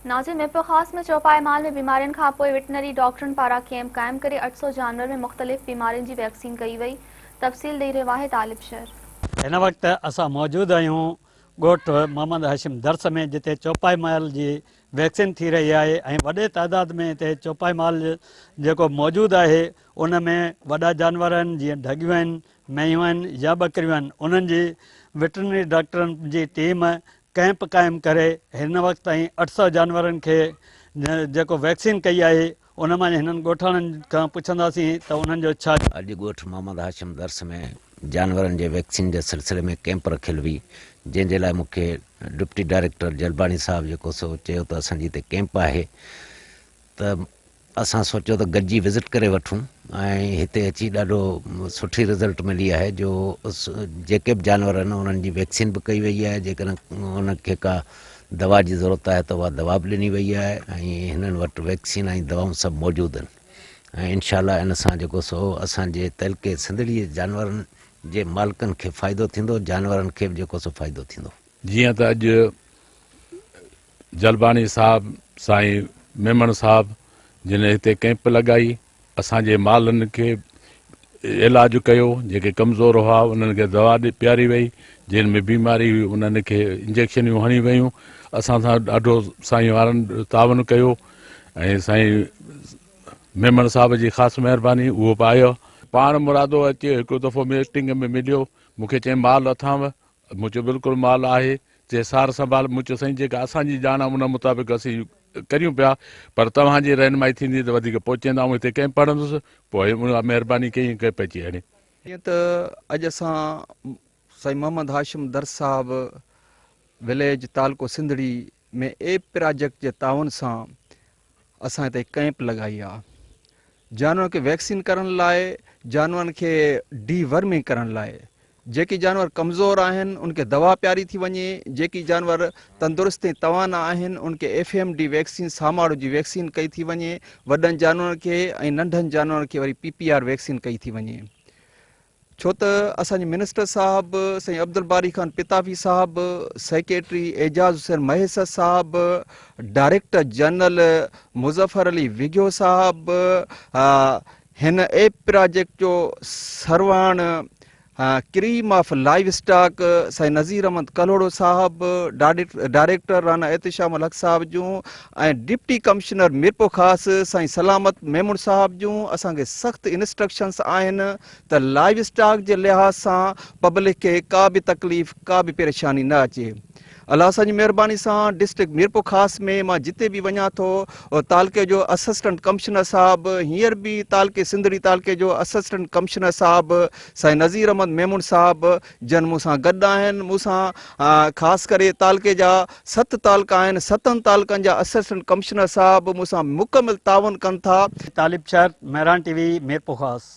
ناظرين ميرپورخاص ۾ چوپائي مال ۾ بيمارين کانپوء وٽنري ڊاڪٽرن پاران ڪيمپ قائم ڪري 800 جانور ۾ مختلف بيمارين جي ويڪسين ڪئي وئي، تفصيل ڏئي رهيو آهي طالب شر. هن وقت اسان موجود آهيون ڳوٺ محمد هاشم درس ۾ جتي چوپائي مال جي ويڪسين ٿي رهي آهي ۽ وڏي تعداد ۾ هتي چوپائي مال جيڪو موجود آهي ان ۾ وڏا جانور آهن جيئن ڍڳيون آهن مينهيون آهن يا ٻڪريون آهن انهن جي وٽرنري ڊاڪٽرن جي ٽيم ڪئمپ قائم ڪري هن وقت تائين 800 جانورن کي جيڪو ويڪسين ڪئي آهي ان مان هنن ڳوٺاڻن کان پڇنداسين ته انهن جو ڇا. اڄ ڳوٺ محمد هاشم درس ۾ جانورن جي ويڪسين جي سلسلي ۾ ڪئمپ رکيل هئي جنهن جي لاء مون کي ڊپٽي ڊائريڪٽر جلباڻي صاحب جيڪو سو چيو ته اسان جي هتي ڪئمپ آهي ته اسان سوچيو ته گڏجي وزٽ ڪري وٺون ۽ هتي اچي ڏاڍو سٺي رزلٽ ملي آهي جو جيڪي به جانور آهن انهن جي ويڪسين به ڪئي وئي آهي جيڪڏهن انهن کي ڪا دوا جي ضرورت آهي ته اها دوا به ڏني وئي آهي ۽ هنن وٽ ويڪسين ۽ دوائون سڀ موجود آهن ۽ انشاء الله ان سان جيڪو سو اسان جي تعلقي سنڌڙي جي جانورن جي مالڪن کي فائدو ٿيندو جانورن کي به جيڪو سو فائدو ٿيندو. جيئن ته اڄ جلباڻي صاحب، سائين ميمڻ صاحب جن هتي ڪئمپ لڳائي اسان جي مالن کي علاج ڪيو، جيڪي ڪمزور هئا انهن کي دوا پياري وئي، جن ۾ بيماري هئي انهن کي انجيڪشنيون هڻي ويون، اسان سان ڏاڍو سائين وارن تعاون ڪيو ۽ سائين ميمڻ صاحب جي خاص مهرباني اهو به آيو. پاڻ مرادو اچي هڪ دفعو ميٽنگ ۾ مليو، مون کي چيائين مال اٿانو؟ مون چيو بلڪل مال آهي، چي سار سنڀال، مون چيو سائين جيڪا اسان جي ڄاڻ آهي ان مطابق اسين ڪريون پيا پر توهان جي رهنمائي ٿيندي ته وڌيڪ پهچيندا آئون هتي ڪئمپ هڻندس، پوء اها مهرباني ڪئي ۽ ڪئمپ اچي هڻي. جيئن ته اڄ اسان سائين محمد هاشم درس صاحب وليج تعلقو سنڌڙي ۾ اي پراجيڪٽ جي تعاون سان اسان هتي ڪئمپ لڳائي آ جانورن کي ويڪسين ڪرڻ لاء جانورن کي ڊي ورمنگ ڪرڻ لاء جيڪي جانور ڪمزور آهن ان کي دوا پياري ٿي وڃي جيڪي جانور تندرست ۽ توانا آهن ان کي ايف ايم ڊي ويڪسين ساماڙو جي ويڪسين ڪئي ٿي وڃي وڏن جانورن کي ۽ ننڍن جانورن کي وري پي پي آر ويڪسين ڪئي ٿي وڃي ڇو ته اسان جي منسٽر صاحب سائين عبدالباري خان پتافي صاحب، سيڪريٽري اعجاز حسين مهيسر صاحب، ڊائريڪٽر جنرل مظفر علي وگهيو صاحب، هن ايپ پراجيڪٽ جو سرواڻ ڪريم آف لائيو اسٽاڪ سائين نذير احمد ڪلهوڙو صاحب، ڊائريڪٽر رانا احتشام الحق صاحب جون ۽ ڊپٽي ڪمشنر ميرپورخاص سائين سلامت ميمڻ صاحب جون اسان کي سخت انسٽرڪشنس آهن ته لائيو اسٽاڪ جي لحاظ سان پبلڪ کي ڪا به تڪليف ڪا به پريشاني نه اچي. الله سائين جي مهرباني سان ڊسٽرڪٽ ميرپورخاص ۾ مان جتي به وڃان ٿو تعلقي جو اسسٽنٽ ڪمشنر صاحب هينئر به تعلقي سنڌڙي تعلقي جو اسسٽنٽ ڪمشنر صاحب سائين نذير احمد ميمڻ صاحب جن مون سان گڏ آهن مون سان خاص ڪري تعلقي جا ست تعلقا آهن ستن تعلقن جا اسسٽنٽ ڪمشنر صاحب مون سان مڪمل تعاون ڪن ٿا. طالب شر، مهراڻ ٽي وي، ميرپورخاص.